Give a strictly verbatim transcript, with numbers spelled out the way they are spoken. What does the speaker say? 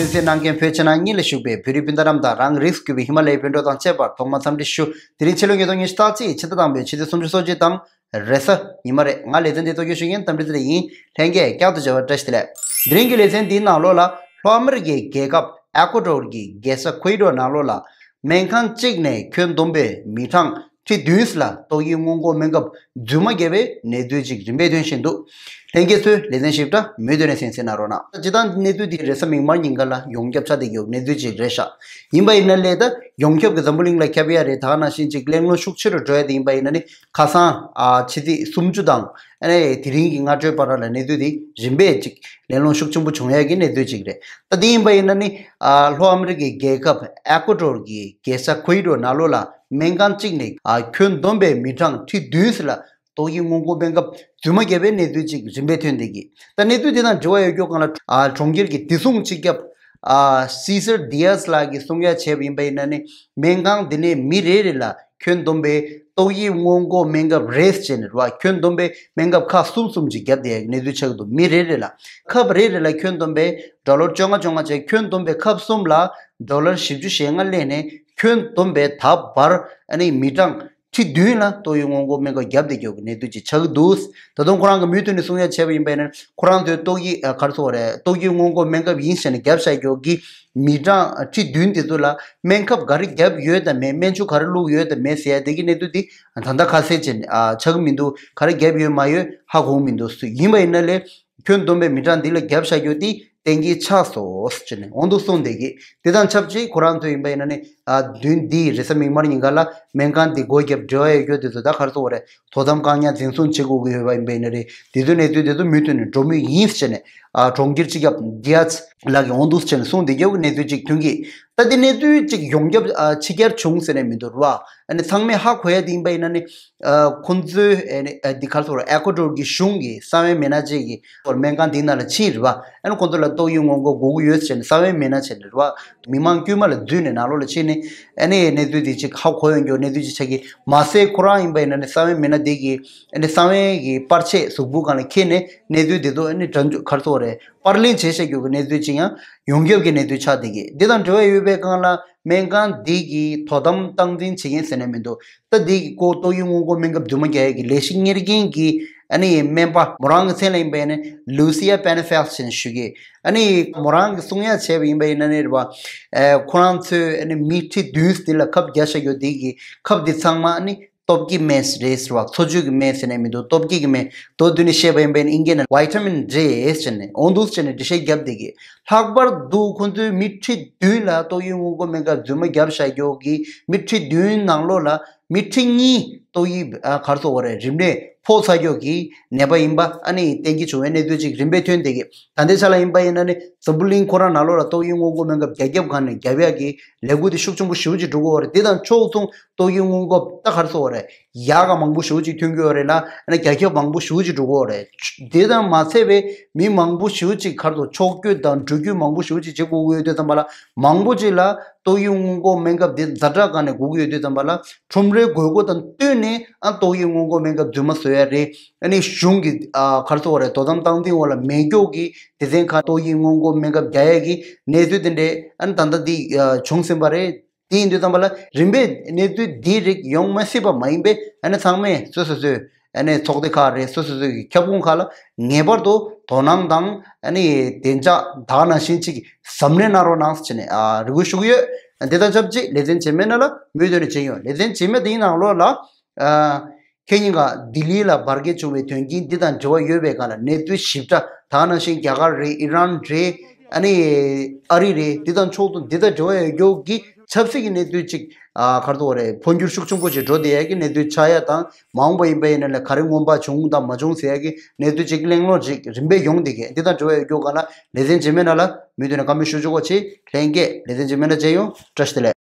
གསན་གནང་མཁན་བོད་ཕྱི་ནང་གཉིས་ལ་བཞུགས་པའི་བོད་རིགས་སྤུན་ཟླ་རྣམས་དང་། རང་རིགས་བརྒྱུད་པའི་ཧི་མ་ལ་ཡའི་བོད་འབྲེལ་དང་བཅས་པར་ཐོག་མར་འཚམས་འདྲི་ཞུ། དེ་རིང་ཕྱི་ལོ་ཉིས་སྟོང་ཉི་ཤུ་རྩ་གཅིག་ཕྱི་ཟླ་དང་པོའི་ཕྱི་ཚེས་སུམ་ཅུ་སོ་གཅིག་དང་རེས་གཟའ་ཉི་མ་རེད། ང་ལེ་ཚན་འདི་གཙོ་སྐྱོང་ཞུ་མཁན་རྟ་མགྲིན་ཚེ་རིང་ཡིན། ལྷན་རྒྱས་བསྐྱར་དུ་མཇལ་བར་བཀྲ་ཤིས་བདེ་ལེགས། དེ་རིང་གི་ལེ་ཚན་འདིའི་ནང་ལོགས་ལ་ལྷོ་ཨ་མི་རི་ཀའི་རྒྱལ་ཁབ་ཨེ་ཀོ་ཏོར་གྱི་རྒྱལ་ས་ཁུའི་ཏོ་ནང་ལོགས་ལ་སྨན་ཁང་གཅིག་ནས་ཁྱོན་བསྡོམས་པའི་མི་གྲངས་ཁྲི་བདུན་ལ་ཏོག་དབྱིབས་སྔོན་འགོག་སྨན་ཁབ་རྫུན་མ་བརྒྱབ་པའི་གནས་ཚུལ་ཅིག་རིམ་པས་ཐོན་བཞིན་འདུག། ལྷན་རྒྱས་ཚོས་ལེ་ཚན་ཞིབ་ཕྲ་མུ་མཐུད་ནས་གསན་གཟིགས་གནང་རོགས་གནང་། སྤྱིར་བཏང་གནས་ཚུལ་འདི་རེས་གཟའ་མིག་དམར་ཉིན་ག་ལ་ཡོངས་ཁྱབ་ཆགས་བསྡད་ཡོད་གནས་ཚུལ་ཅིག་རེད་ཤག། ཡིན་པ་ཡིན་ན་ལས་ད་ཡོངས་ཁྱབ་ཀྱི་འཛམ་བུ་གླིང་ལ་ཁྱབ་ཡ་རེད། ད་ག་ནང་བཞིན་ཅིག་གླེང་སློང་ཤུགས་ཆེ་རུ་འགྲོ་ཡ་དེ་ཡིན་པ་ཡིན་ན་ནི་ཁ་སང་ཨ་ཕྱི་ཚེས་སུམ་ཅུ་དང་ཨ་ནི་དེ་རིང་གི་སྔ་དྲོའི་བར་ལ་གནས་ཚུལ་དེ་རིམ་པས་ཅིག་གླེང་སློང་ཤུགས་ཆེན་པོ་བྱུང་ཡ་གི་གནས་ཚུལ་ཅིག་རེད། ད་དེ་ཡིན་པ་ཡིན་ན་ནི་ཨ་ལྷོ་ཨ་མི་རི་ཀའི་རྒྱལ་ཁབ་ཨེ་ཀོ་ཏོར་གྱི་རྒྱལ་ས་ཁུའི་ཏོ་ནང་ལོགས་ལ་སྨན་ཁང་གཅིག་ནས་ཨ་ཁྱོན་བསྡོམས་པའི་མི་གྲངས་ཁྲི་བདུན་ལ་ཏོག་དབྱིབས་སྔོན་འགོག་སྨན་ཁབ་རྫུན་མ་བརྒྱབ་པའི་གནས་ཚུལ་ཅིག་རིམ་པས་ཐོན་བསྡད་ཀྱི། ད་གནས་ཚུལ་དེ་དང་འབྲེལ་བ་ཡོད་རྒྱུ་སྒང་ལ་ཨ་གྲོང་ཁྱེར་གྱི་བདེ་སྲུང་སྤྱི་ཁྱབ་ཨ་སི་སར་ཌི་ཡཱས་ལགས་ཀྱིས་གསུང་ཡ་བྱས་པ་ཡིན་པ་ཡིན་ན་ནི་སྨན་ཁང་དེ་ནས་མི་རེ་རེ་ལ་ཁྱོན་བསྡོམས་པའི་ཏོག་དབྱིབས་སྔོན་འགོག་སྨན་ཁབ་རེ་བྱས་ནས་རེད་བ། ཁྱོན་བསྡོམས་པའི་སྨན་ཁབ་ཁབ་གསུམ་གསུམ་ཅིག་བརྒྱབ་བསྡད་ཡ་གི་གནས་ཚུལ་ཆགས་ཀྱི་འདུག། མི་རེ་རེ་ལ་ཁབ་རེ་རེ་ལ་ཁྱོན་བསྡོམས་པའི་ཌོ་ལར་བཅོ་ལྔ་བཅོ་ལྔ་བྱས། ཁྱོན་བསྡོམས་པའི་ཁབ་གསུམ་ལ་ཌོ་ལར་བཞི་བཅུ་ཞེ་ལྔ་སླེབས་ནས་ཁྱོན་བསྡོམས་པའི་ད་བར་ཨ་ནི་མི་གྲངས་ཁྲི་བདུན་ལ་ཏོག་དབྱིབས་སྔོན་འགོག་སྨན་ཁབ་བརྒྱབ་བསྡད་ཡོད་ཀྱི་གནས་ཚུལ་ཅིག་ཆགས་ཀྱི་འདུག། ད་དུང་ཁོ་རང་གིས་མུ་མཐུད་ནས་གསུང་ཡ་བྱས་པ་ཡིན་པ་ཡིན་ན་ཁོ་རང་ཚོའི་ཏོག་དབྱིབས་ཨ་ག་རེ་ཟེར་དགོས་རེད། ཏོག་དབྱིབས་སྔོན་འགོག་སྨན་ཁབ་ཡིན་ཟེར་ནས་བརྒྱབ་བཞག་ཡོད་ཀྱི་མི་གྲངས་ཁྲི་བདུན་དེ་ཚོ་ལ་སྨན་ཁབ་ག་རེ་བརྒྱབ་ཡོད་དམ་མེད། སྨན་ཆུ་ག་རེ་བླུགས་ཡོད་དམ་མེད་ཟེར་ཡ་དེ་གི་གནས་ཚུལ་དེ་ད་ལྟ་ཁ་གསལ་བྱས་ནས་ཨ་ཆགས་ཀྱི་མི་འདུག། ག་རེ་བརྒྱབ་ཡོད་མ་ཡོད་ཧ་གོ་མི་འདུག། ཡིན་པ་ཡིན་ན་ལས་ཁྱོན་བསྡོམས་པའི་མི་གྲངས་འདི་ལ་བརྒྱབ་བཞག་རྒྱུ་དེ་གཏན་འཁེལ་ཆགས་སོང་ཟེར་ནས་འོང་འདུག་གསུངས་བསྡད་ཀྱི། དེ་དང་ཆབས་ཅིག་ཁོ་རང་ཚོ་ཡིན་པ་ཡིན་ན་ནི་ཨ་བདུན་འདིའི་རེས་གཟའ་མིག་དམར་ཉིན་ག་ལ་སྨན་ཁང་འདི་སྒོ་བརྒྱབ་འབྲེལ་བ་ཡོད་རྒྱུ་དེ་ཚོ་ད་ག་རེ་ཟེར་དགོས་རེད། དོ་དམ་བཀག་ཉར་འཛིན་བཟུང་བྱེད་དགོས་ཀྱི་ཡོད་པ་ཡིན་པ་ཡིན་ན་རེད། དེ་ཚོའི་གནས་ཚུལ་དེ་ཚོ་མུ་མཐུད་ནས་འགྲོ་མུས་ཡིན་ཟེར་ནས་ཨ་གྲོང་ཁྱེར་སྤྱི་ཁྱབ་ཌི་ཡཱས་ལགས་ཀྱིས་འོང་འདུག་ཟེར་ནས་གསུངས་བསྡད་ཡོད་ཀྱི་གནས་ཚུལ་ཅིག་ཐོན་གྱི། ད་དེ་གནས་ཚུལ་ཅིག་ཡོངས་ཁྱབ་ཨ་ཕྱི་གྱར་བྱུང་ཟེར་ནས་མི་འདུག་ར། ཨ་ནི་ཚང་མས་ཧ་གོ་ཡ་དེ་ཡིན་པ་ཡིན་ན་ནི། ཨ་ཁོང་ཚོའི་ཨ་ནི་ཨ་འདི་ག་རེ་ཟེར་དགོས་རེད། ཨེ་ཀོ་ཏོར་གྱི་གཞུང་གི་གསང་བའི་མི་སྣ་ཅིག་གིས་སྨན་ཁང་འདི་ནང་ལ་ཕྱིན་རེད་བ། ཨ་ནི་ཁོང་ཚོ་ལ་ཏོག་དབྱིབས་སྔོན་འགོག་དགོས་ཀྱི་ཡོད་ཟེར་ནས་གསང་བའི་མི་སྣ་བྱས་ནས་རེད་བ། མི་མང་དཀྱུས་མ་ལ་འཛུལ་ནས་ནང་ལོགས་ལ་ཕྱིན་ནས་ཨ་ནི་གནས་ཚུལ་འདི་ཅིག་ཧ་གོ་ཡོང་རྒྱུ་གནས་ཚུལ་ཅིག་ཆགས་ཀྱི་མ་ཟད། ཁོ་རང་ཡིན་པ་ཡིན་ན་ནི་གསང་བའི་མི་སྣ་འདི་གིས་ཨ་ནི་གསང་བའི་གི་པར་ཆས་གཟུགས་པོ་སྒང་ལ་འཁྱེར་ནས་གནས་ཚུལ་འདི་ཚོ་ཨ་ནི་འདྲ་འཇུག་ག་རེ་ཟེར་དགོས་རེད། པར་ལེན་བྱས་བཞག་རྒྱུ་གི་གནས་ཚུལ་ཅིག་ཡང་ཡོངས་ཁྱབ་ཀྱི་གནས་ཚུལ་ཆགས་བསྡད་ཀྱི། འདི་དང་འབྲེལ་བ་ཡོད་པའི་སྒང་ལ་སྨན་ཁང་འདི་གི་དོ་དམ་སྟངས་འཛིན་བྱེད་མཁན་ཟེར་ནས་མི་འདུག། ད་འདི་གི་སྐོར་ཏོག་དབྱིབས་སྔོན་འགོག་སྨན་ཁབ་རྫུན་མ་རྒྱག་ཡས་ཀྱི་ལས་གཞི་གཉེར་མཁན་གྱི་ཨ་ནི་སྨན་པ་མོ་རང་གི་མཚན་ལ་ཡིན་པ་ཡིན་ན་ལུ་སི་ཡ་པེ་ན་ཧྥེལ་ཟེར་ནས་ཞུ་གི། ཨ་ནི་མོ་རང་གིས་གསུང་ཡ་བྱས་པ་ཡིན་པ་ཡིན་ན་ནི་རེད་བ། ཨེ་ཁོ་རང་ཚོས་ཨ་ནི་མི་ཁྲི་བདུན་འདི་ལ་ཁབ་བརྒྱབ་བཞག་རྒྱུ་འདི་གི་ཁབ་འདི་ཚང་མ་ཨ་ནི་སྟོབས་ཀྱི་སྨན་རེད་ཟེར་བ། འཚོ་བཅུད་ཀྱི་སྨན་ཟེར་ནས་མི་འདུག། སྟོབས་ཀྱི་སྨན། མདོར་བསྡུས་ནས་བཤད་པ་ཡིན་པ་ཡིན་ན་ཨིན་སྐད་ནང་ཝི་ཊ་མིན་རེད་ཟེར་ནས་འོང་འདུག་ཟེར་ནས་འགྲེལ་བཤད་བརྒྱབ་བསྡད་ཀྱི། ལྷག་པར་དུ་ཁོང་ཚོས་མི་ཁྲི་བདུན་ལ་ཏོག་དབྱིབས་སྔོན་འགོག་སྨན་ཁབ་རྫུན་མ་བརྒྱབ་བཞག་རྒྱུ་གི་མི་ཁྲི་བདུན་ནང་ལོགས་ལ་མི་ཁྲི་གཉིས་ཏོག་དབྱིབས་ཨ་ག་རེ་ཟེར་དགོས་རེད། རིམས་ནད་ཕོག་ཚར་རྒྱུ་གི་ནད་པ་ཡིན་པ་ཨ་ནི་གཏན་འཁེལ་བྱུང་བའི་གནས་ཚུལ་ཅིག་རིམ་པས་ཐོན་བསྡད་ཀྱི། ད་ལྟའི་ཆ་ལ་ཡིན་པ་ཡིན་ན་ནི་འཛམ་བུ་གླིང་ཁོ་རང་ནང་ལོགས་ལ་ཏོག་དབྱིབས་སྔོན་འགོག་སྨན་ཁབ་རྒྱ་ཁྱབ་སྒང་ནས་བརྒྱབ་ཡག་གི་ལས་འགུལ་དེ་ཤུགས་ཆེན་པོ་ཞེ་པོ་ཅིག་འགྲོ་གི་ཡོད་རེད། དེ་དང་ཕྱོགས་མཚུངས་ཏོག་དབྱིབས་སྔོན་འགོག་ད་ག་རེ་ཟེར་དགོས་རེད། ཡག་ག་མང་པོ་ཞེ་པོ་ཅིག་ཐོན་གྱི་ཡོད་རེད་ལ། ཨ་ནི་རྒྱ་ཁྱབ་མང་པོ་ཞེ་པོ་ཅིག་འགྲོ་གི་ཡོད་རེད། དེ་དང་མ་ཚད་པའི་མི་མང་པོ་ཞེ་པོ་ཅིག་ག་རེ་ཟེར། ཕྱོགས་བསྐྱོད་དང་འགྲུལ་སྐྱོད་མང་པོ་ཞེ་པོ་ཅིག་བྱེད་དགོས་ཀྱི་ཡོད་དུས་ཙམ་པ་ལ། མང་པོ་ཅིག་ལ་ཏོག་དབྱིབས་སྔོན་འགོག་སྨན་ཁབ་དེ་ཛ་དྲག་སྒང་ནས་དགོས་ཀྱི་ཡོད་དུས་ཙམ་པ་ལ། ཁྲོམ་རའི་དགོས་མཁོ་དང་བསྟུན་ནས་ཨ་ཏོག་དབྱིབས་སྔོན་འགོག་སྨན་ཁབ་རྫུན་མ་བཟོ་ཡ་རེད། ཨ་ནི་གཞུང་གི་ཨ་ག་རེ་ཟེར་དགོས་རེད། དོ་དམ་སྟངས་འཛིན་འོག་ལ་མེད་མཁན་གྱི་སྡེ་ཚན་ཁག་ཏོག་དབྱིབས་སྔོན་འགོག་སྨན་ཁབ་རྒྱག་ཡ་གི་གནས་ཚུལ་དེ་འདྲས་ཨ་ནི་ད་ལྟ་འདི་ཨ་བྱུང་ཟིན་པ་རེད། དེ་ཡིན་དུས་ཙམ་པ་ལ་རིམ་པས་གནས་ཚུལ་འདིའི་རིགས་ཡོང་མ་སྲིད་པ་མ་ཡིན་པས། ཨ་ནི་ཚང་མས་སོ་སོ་སོའི་ཨ་ནི་ཚོགས་སྡེ་ཁག་རེད། སོ་སོ་སོའི་ཁྱབ་ཁོངས་ཁག་ལ་ངེས་པར་དུ་དོ་སྣང་དང་ཨ་ནི་བདེ་འཇགས་ད་ག་ནང་བཞིན་ཅིག་གཟབ་ནན་གནང་རོགས་གནང་ཟེར་ནས་ཨ་རེ་སྐུལ་ཞུ་གི་ཡོད། འདི་དང་ཆབས་ཅིག་ལེ་ཚན་རྗེས་མའི་ནང་ལ་མུ་མཐུད་ནས་མཇལ་ཡོང་། ལེ་ཚན་རྗེས་མ་འདིའི་ནང་ལོགས་ལ་ཨ་ཁེ་ཉིན་ཀ་ལྡི་ལི་ལ་འབར་གས་བྱུང་བའི་དོན་རྐྱེན་འདི་དང་འབྲེལ་བ་ཡོད་པའི་སྒང་ལ་གནས་ཚུལ་ཞིབ་ཕྲ་ད་ག་ནང་བཞིན་རྒྱ་གར་རེད། ཨི་རན་རེད། ཨ་ནི་ཨ་རི་རེད། འདི་དང་ཕྱོགས་མཚུངས་འདི་དང་འབྲེལ་བ་ཡོད་རྒྱུ་གི་ཆབ་སྲིད་ཀྱི་གནས་ཚུལ་ཅིག་ཨ་ག་རེ་ཟེར་དགོས་རེད། འཕོ་འགྱུར་ཤུགས་ཆེན་པོ་ཅིག་འགྲོ་བསྡད་ཡ་གི་གནས་ཚུལ་ཆགས་ཡ་དང་། མ་འོངས་པ་ཡིན་པ་ཡིན་ན་ལ་ག་རེ་སྔོན་དཔག་བྱུང་དང་མ་བྱུང་ཟེར་ཡ་གི་གནས་ཚུལ་ཅིག་གླེང་སློང་ཅིག་རིམ་པས་ཡོང་བསྡད་ཀྱི། འདི་དང་འབྲེལ་བ་ཡོད་རྒྱུ་སྒང་ལ་ལེ་ཚན་རྗེས་མའི་ནང་ལ་མུ་མཐུད་ནས་བཀའ་མོལ་ཞུ་ཆོག་པ་བྱེད། ལྷན་རྒྱས་ལེ་ཚན་རྗེས་མའི་ནང་མཇལ་ཡོང་། བཀྲ་ཤིས་བདེ་ལེགས།